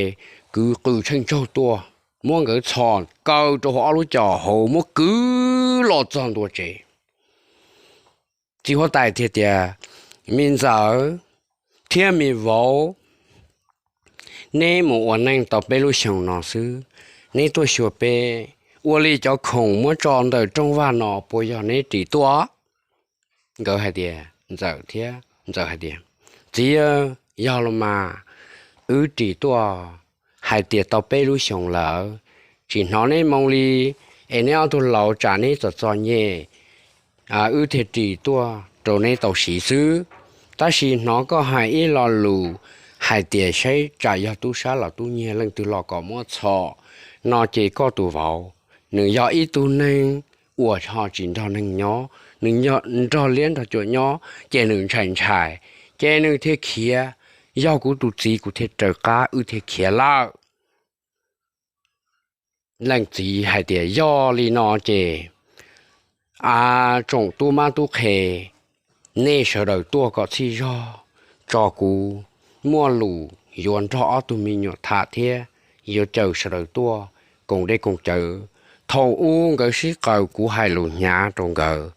kwv qw tsheej tsaug tuaj, muab nkawd txhom kaw rau hauv ob lub cos hauv muab kwv los txog ntua tsev. Txiv huab tais thiaj tias, me ntxawm thiab me vauv, neb mus ua neej tau peb lub xyoos no xwb, neb tuaj xyuas peb, ua li cov khoom muab tso ntawm rooj vag no puas yog neb ris tuaj? Nkawd hais tias, Ntxawm thiab Ntxawm hais tias, txiv, yog los mas, wb ris tuaj hais tias tau peb lub xyoos lawm, tsis hnov neb moo li, es neb ob tug laus tsam neb txom txom nyem, wb thiaj ris tuaj rau neb tau siv xwb. Tab sis hnov koj hais ib lo lus hais tias saib tsam yog tub sab los tub nyiag leej twg los kom muab txhom no ces koj tus vauv, nws yog ib tug neeg uas ho tsis nrog neeg nyob, nws nrog liab nrog cuam nyob ces nws ntshai ntshai, ces nws thiaj khiav. Yog kuv tus txiv kuv thiaj raws qab wb thiaj khiav lawm. Leej txiv hais tias, yog li no ces, a, tsoom tub mab tub qhe, nej sawv daws tuaj kom txhij zog, tso kuv muaj lus yuav nrog ob tug me nyuam tham thiab yuav caw sawv daws tuaj koom dej koom cawv. Thaum ub nkawd sib qaws kuv hais lus hnyav rau nkawd,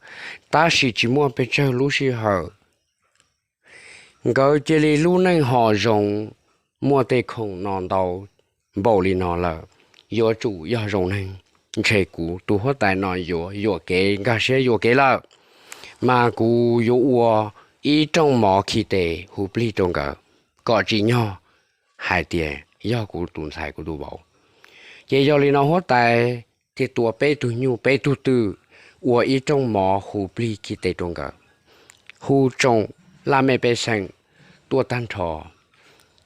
tab sis tsis muaj pes tsawg lub sij hawm nkawd cia li lub neej ho zoo, muaj tej khoom no ntau npaum li no lawm. Yuav tsum yog zoo neeg, ntshe kuv tus huab tais no yuav yuam kev, nkag siab yuam kev lawm, mas kuv yuav ua ib rooj mov khi tes hu plig rau nkawd, kom tsim nyog hais tias yog kuv tus ntxhais kuv tus vauv. Ces yog li no huab tais thiaj tua peb tug nyuj peb tug twm, ua ib rooj mov hu plig khi tes rau nkawd, hu tsoom laj mej pej xeem tuaj tag nrho,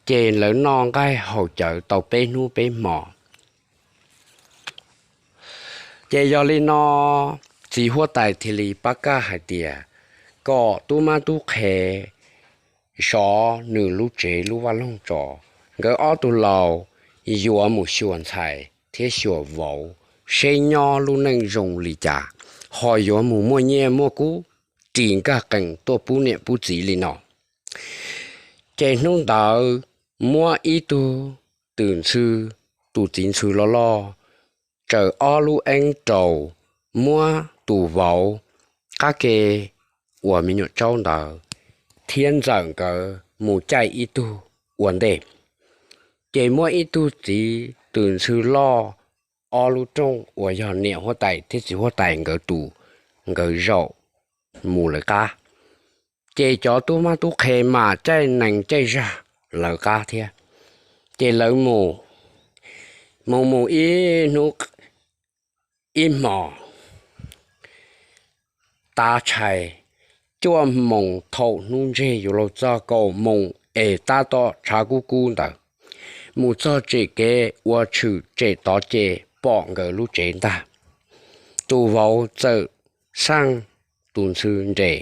ces lawv noj nqaij haus cawv tau peb hnub peb hmo. Ces yog li no, txiv huab tais thiaj li pab kaj hais tias kom tub mab tub qhe zov nws lub tsev lub vaj loog tso, nkawd ob tug laus yuav mus xyuas ntxhais thiab xyuas vauv, seb nyob lub neej zoo li cas, ho yuav mus muaj nyiaj muaj kub ris nkaj qees tuaj pub niam pub txiv li no. Ces hnub ntawd muab ib tug twm ntxhw, tus txiv ntxhw loj loj, tsaws ob lub eeb rau, muab tus vauv qab ke uas me nyuam tsaub ntawd thiab Ntxawm nkawd mus caij ib tug ua ntej. Ces muab ib tug txiv tus ntxhw loj ob lub rooj uas yog niam huab tais thiab txiv huab tais nkawd tus, nkawd zaum mus lawv qab. Ces cov tub mab tub qhe mas caij nees caij zag lawv qab thiab. Ces lawv mus, mus mus ib hnub ib hmos tav tshais cuaj moos thaum hnub ntseg yuav luag txog kaum moos es tab tom tshav kub kub ntawd, mus txog tsem kev ua tshwm tsem tod ces pom nkawd lub tsev ntag. Tus vauv txawm xaj tus ntxhw nres,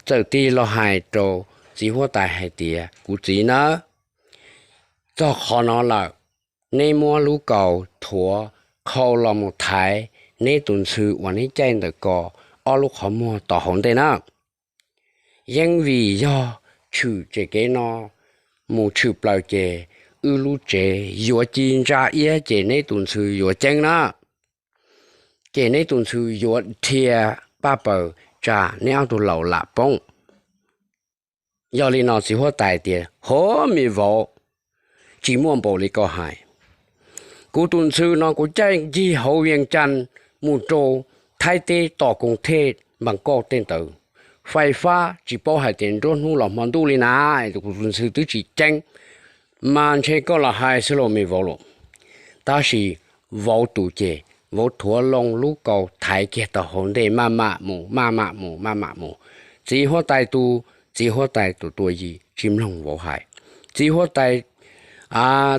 txawm tig los hais rau txiv huab tais hais tias, kuv txiv na, txog qhov no lawm, neb muab lub kaus thuav qhau los mus thaiv neb tus ntxhw uas neb caij ntawm ko ob lub qhov muag tom hauv ntej na. Yeeb vim yog tshwm tsem kev no mus tshwm plaws ces wb lub tsev yuav ci ntsa iab ces neb tus ntxhw yuav ceeb na. Ces neb tus ntxhw yuav dhia paj paws tsa neb ob tug laus lam poob. Yog li no txiv huab tais tias, hov me vauv, tsis muaj npaum li koj hais. Kuv tus ntxhw no kuv caij ncig hauv Vias Cas mus rau Thaib teb tom koos thej npas kauj tej ntawd, fais fab tsis paub hais tias nruab hnub los hmo ntuj li na, kuv tus ntxhw twb tsis ceeb. Mas ntshe koj los hais xwb los me vauv los. Tab sis vauv tus ces vauv thuav loo lub kaus thaiv kiag tau hauv ntej maj mam mus maj mam mus maj mam mus. Txiv huab tais tus, txiv huab tais tus tuaj yim tsis mloog vauv hais. Txiv huab tais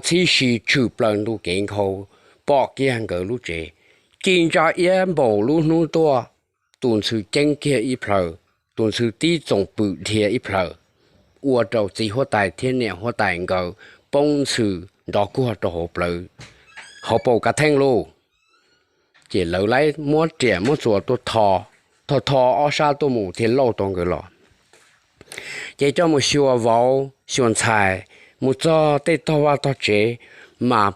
txhib si tshwm plaws ntu kev nkhaus, pom kiag nkawd lub tsev ci ntsa iab npaum lub hnub tuaj. Tus ntxhw ceeb kiag ib plhaw, tus ntxhw tib txoom pwm dhia ib plhaw, ua rau txiv huab tais thiab niam huab tais nkawd poob ntxhw nrov kuag rau hauv plawv, hauv paus kav theej lauj. Ces lawv laib muab riam muab txuas tuaj tho, tho tho ob sab tuaj mus thiaj lauj tau nkawd los. Ces coj mus xyuas vauv xyuas ntxhais, mus txog tej tog vaj tog tsev mas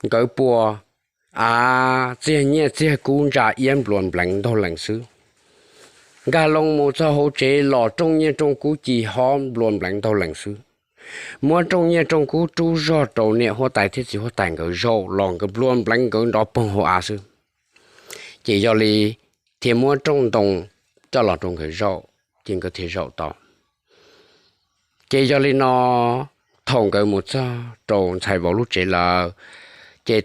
nkawd pua av txiag nyiaj txiag kub ntsa iab nplua npleev ntaug lees xwb. Nkag loo mus txog hauv tsev los rooj nyiaj rooj kub ci hob nplua npleev ntaug lees xwb. Muab rooj nyiaj rooj kub rub zog rau niam huab tais thiab txiv huab tais nkawd zaum los nkawd nplua npleev nkawd nrov poog hauv av xwb. Ces yog li thiaj muab rooj ntoo coj los rau nkawd zaum, ces nkawd thiaj zaum tau. Ces yog li no thaum nkawd mus txog rau ntxhais vauv lub tsev lawm, ces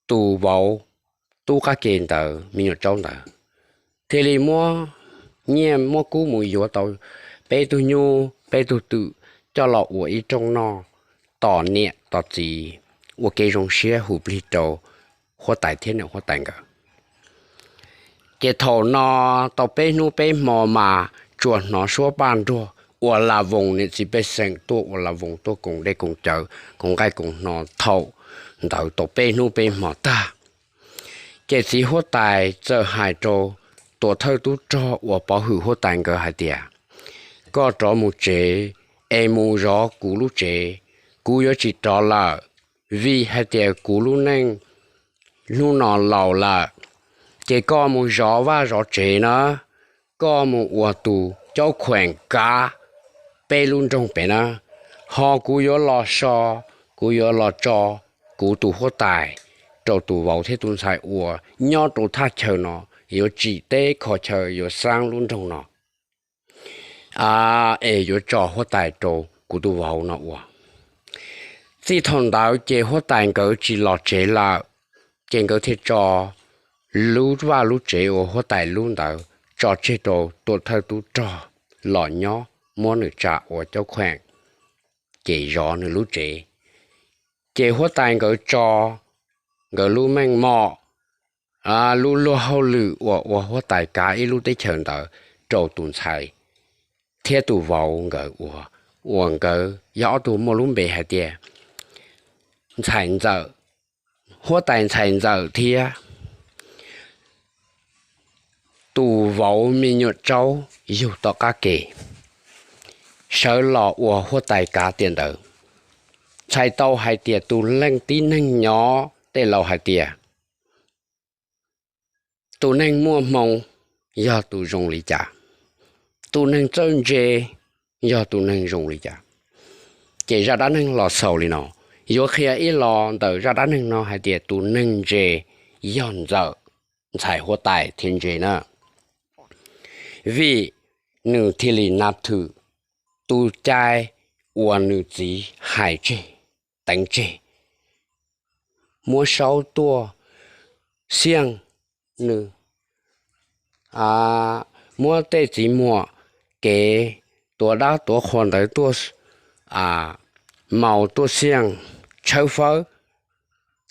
tus vauv tub qab ke ntawd me nyuam tsaub ntawd thiaj li muab nyiaj muab kub mus yuav tau peb tug nyuj peb tug twm coj los ua ib rooj noj tos niam tos txiv, ua kev zoo siab hu plig rau huab tais thiab niam huab tais nkawd. Ces thaum no tau peb hnub peb hmo mas tsuas hnov suab paj nruag ua la voos, niam txiv pej xeem tuaj ua la voos tuaj koom dej koom cawv koom nqaij koom hno thaum ntawd tau peb hnub peb hmo tag. Ces txiv huab tais txawm hais rau tuam thawj tub rog uas pov hwm huab tais nkawd hais tias, koj rov mus tsev es mus zov kuv lub tsev, kuv yuav tsis rov lawm, vim hais tias kuv lub neej hnub no laus lawm. Ces koj mus zov vaj zov tsev na, koj mus ua tus caub khueem kav peb lub nroog pem na, ho kuv yuav los so, kuv yuav los tso kuv tus huab tais rau tus vauv thiab tus ntxhais uas nyob rau thaj chaw no, yuav tsim teb kho chaw, yuav xaab lub nroog no, es yuav tso huab tais rau kuv tus vauv no ua. Txij thaum ntawd ces huab tais nkawd tsis los tsev lawm, ces nkawd thiaj tso lub vaj lub tsev uas huab tais lub ntawd tso tseg rau tuam thawj tub rog los nyob, muab nws tsa ua caub khueem, ces zov nws lub tsev. Ces huab tais nkawd tso nkawd lub meej mom, lub luag hauj lwm uas ua huab tais kav ib lub teb chaws ntawd rau tus ntxhais thiab tus vauv nkawd ua, uas nkawd yog ob tug muaj lub npe hais tias ntxhais ntxawm, huab tais ntxhais ntxawm thiab tus vauv me nyuam tsaub yug tom qab ke, sawv los ua huab tais kav tiam ntawd. Txhais tau hais tias tus leej tib neeg nyob, tej laus hais tias tus neeg muaj hmoo yog tus zoo li cas, tus neeg txawj ntse yog tus neeg zoo li cas. Ces zaj dab neeg los xaus li no. Yuav qhia ib los ntawm zaj dab neeg no hais tias tus neeg ntse yog ntxawm, ntxhais huab tais thiaj ntse na. Vim nws thiaj li nab thwm tus cai uas nws txiv hais tseg, teev tseg, muab saub tuaj xiaj nws, muab tej txiv muam kev tuav dab tuav qhua ntawd tuaj maus tuaj xiaj, tshawb fawb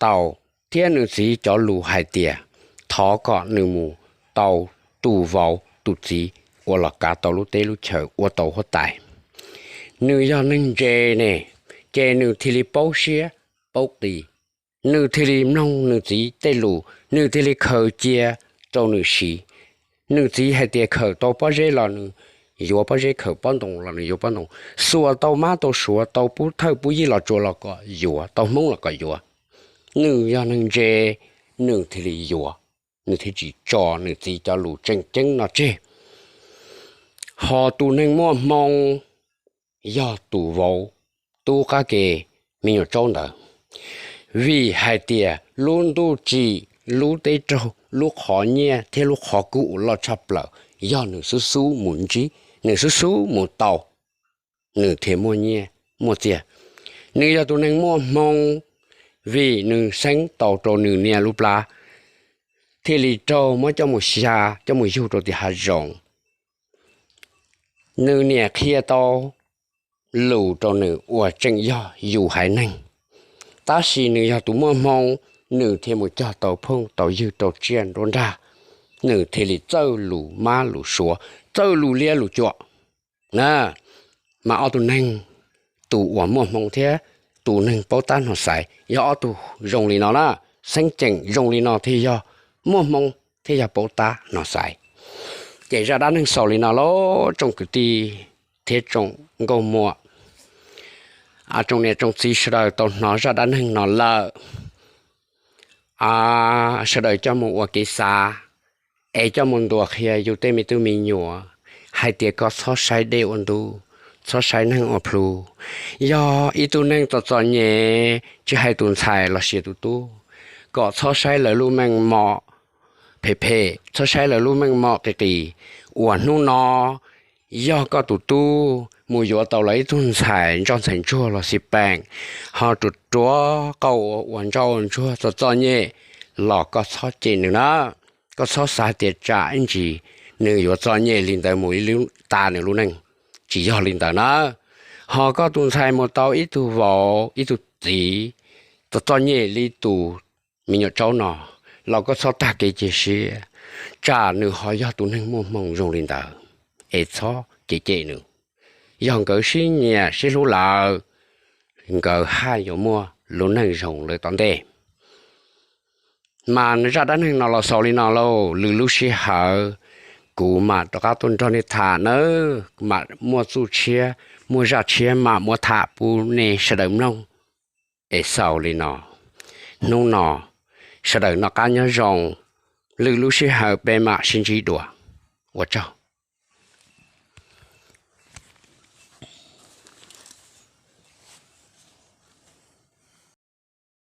tau, thiab nws txiv cov lus hais tias thov kom nws mus tau tus vauv tus txiv uas los kav tau lub teb lub chaw ua tau huab tais. Nws yog neeg ntse ne, ces nws thiaj li paub siab paub qis, nws thiaj li mloog nws txiv tej lus, nws thiaj li khaws cia rau nws siv. Nws txiv hais tias khaws tau pob zeb los nws yuav pob zeb, khaws pob ntoo los nws yuav pob ntoo, xuas tau mab tau suav, tau pub thawj pub yij los tsuas los kom yuav, tau hmoob los kom yuav. Nws yog neeg ntse, nws thiaj li yuav, nws thiaj tsis tso nws txiv cov lus tseem ceeb no tseg. Ho tus neeg muaj hmoo yog tus vauv tub qab ke me nyuam tsaub ntawd, vim hais tias lub ntuj tsim, lub teb raug, lub qhov nyiaj thiab lub qhov kub uas loj tshaj plaws yog nws xub xub mus ntsib, nws xub xub mus tau, nws thiaj muaj nyiaj muaj txiaj. Nws yog tus neeg muaj hmoo, vim nws xeeb tau rau nws niam lub plab, thiaj li raug muab coj mus xya, coj mus yug rau tim hav zoov. Nws niam qhia tau lus rau nws uas tseem yog yus haiv neeg, tab sis nws yog tus muaj hmoo, nws thiaj mus cog tau phooj tau ywg rau tsiaj nruab nrag, nws thiaj li txawj lus mab lus suav, txawj lus liab lus cuam na. Mas ob tug neeg, tus uas muaj hmoo thiab tus neeg paub tab hno xaiv yog ob tug zoo li no na. Xeeb ceem zoo li no thiaj yog muaj hmoo thiab yog paub tab hno xaiv. Ces zaj dab neeg xaus li no lauj tsoom kwv tij thiab tsoom nkauj muam, tsoom niam tsoom txiv sawv daws tau hnov zaj dab neeg no lawm, sawv daws coj mus ua kev xav, es coj mus ntuas qhia yus tej me tub me nyuam hais tias koj txhob saib dej ua ntub, txhob saib neeg ua plhu. Yog ib tug neeg txom txom nyem, tsis hais tus ntxhais los sis tus tub, kom txhob saib lawv lub meej mom phem phem, txhob saib lawv lub meej mom qis qis, uas hnub no yog koj tus tub mus yuav tau lawv ib tug ntxhais ntsoj ntxhais ntsuag los xij peem, ho ruam ruam qauj ua ntsoj ua ntsuag txom txom nyem los koj txhob cem nws na. Koj txhob xav tias tsam ib ntsis nws yuav txom nyem li ntawd mus ib lub tas nws lub neej, tsis yog li ntawd na. Ho koj tus ntxhais mus tau ib tug vauv ib tug txiv txom txom nyem li tus me nyuam tsaub no los koj txhob tag kev cia siab, tsam nws ho yog tus neeg muaj hmoo zoo li ntawd, es txhob cem cem nws. Yog nkawd sib nyiam sib hlub lawm, nkawd haj yuav muaj lub neej zoo lawm tom ntej. Mas zaj dab neeg no los xaus li no lauj, lwm lub sij hawm kuv mam rov qab tuaj nrog nej tham nawb, mam muaj txuj tshiab muaj zaj tshiab mam muab tham pub nej sawv daws mloog. Es xaus li no, hnub no sawv daws noj qab nyob zoo, lwm lub sij hawm peb mam sib ntsib dua. Ua tsaug.